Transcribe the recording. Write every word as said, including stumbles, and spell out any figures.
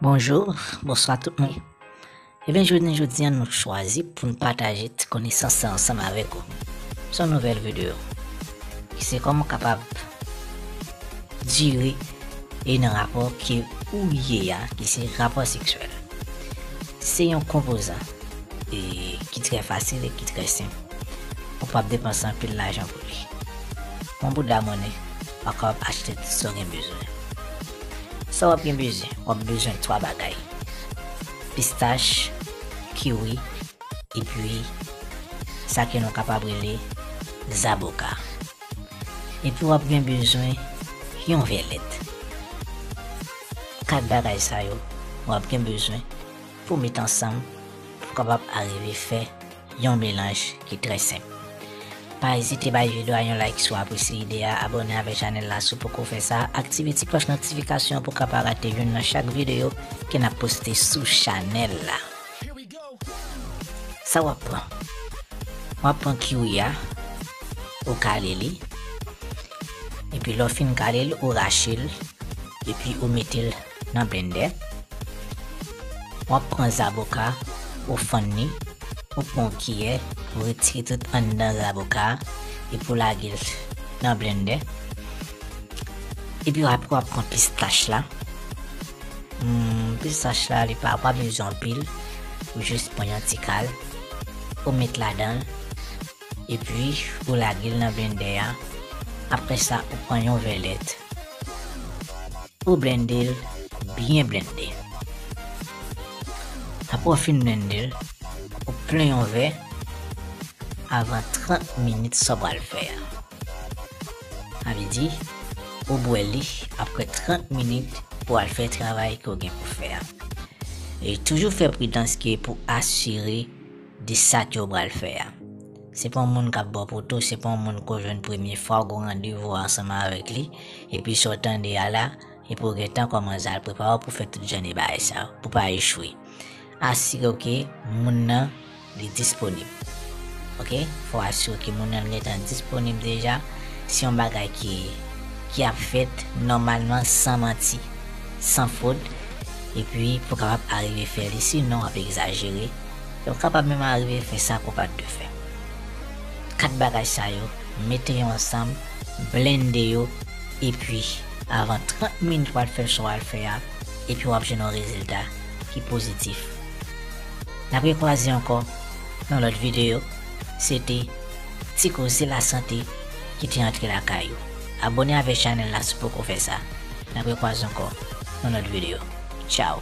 Bonjou, bonswa tout moun. Ebyen, jounen jodi a, nou chwazi pou n pataje ti konesans sa ansanm avèk ou. Se yon nouvèl videyo ki se kòman w kapab dire e nan rapò ke ou ye a, ki se rapò seksyèl. Se yon konpozan e ki trè fasil e ki trè senp. Ou p ap depanse anpil lajan pou li. Yon bouda monnen, w ap kapab achte tout sa w gen bezwen. Sa w ap gen bezwen, w ap bezwen twa bagay: pistach, kiwi, epi sa ke nou kapab rele zaboka. Epi w ap gen bezwen yon vè lèt. Kat bagay sa yo, w ap gen bezwen pou met ansanm pou kapab arive fè yon melanj ki trè senp. Pa ezite bay videyo a yon like si w apresye ide a, abòne avèk chanèl la si w poko fè sa, aktive ti klòch notifikasyon pou w ka pa rate youn nan chak videyo ke n ap poste sou chanèl la. Sa w ap pran? W ap pran kiwi a, ou kale li, epi lè w fin kale l, ou rache l, epi ou mete l nan blendè. W ap pran zaboka, ou fann li, ou pran yon kiyè, ou retire tout anndan zaboka a, epi ou lage l nan blendè. Epi apre w ap pran pistach la. Hmm, pistach la, li pa, pa bezwen anpil. Ou jis pran yon ti kal, ou met ladan l, epi ou lage l nan blendè a. Apre sa, ou pran yon vè lèt, ou blende l, byen blende. Apre w fin blende l, ou plen yon vè avan trant minit sa w pral fè a. Sa vle di, ou bwè li apre trant minit pou w al fè travay ke w gen pou fè a. E toujou fè pridans ke pou asire de sa ke w pral fè a. Se pa yon moun k ap ba w poto, se pa yon moun ke w jwenn premye fwa, w gen yon randevou ansanm avèk li, epi sa w tande a la, epi w gentan kòmanse al prepare w pou fè tout jan de bagay sa yo, pou w pa echwe. Asire w ke moun nan li disponib. Oke? Fò w asire ke moun nan gentan disponib deja. Se yon bagay ki, ki ap fèt nòmalman, san manti, san fwod. Epi, pou w kapab arive fè li, sinon w ap egzajere. E w kapab menm arive fè sa ke w pa t dwe fè. Kat bagay sa yo, mete yo ansanm, blende yo, epi avan trant minit w al fè sa w al fè a, epi w ap jwenn yon rezilta ki pozitif. N ap rekwaze ankò nan lòt videyo. Se te Ti Koze Lasante ki te antre lakay ou. Abòne avèk chanèl la si w poko fè sa. N ap rekwaze ankò nan lòt videyo. Tchaw!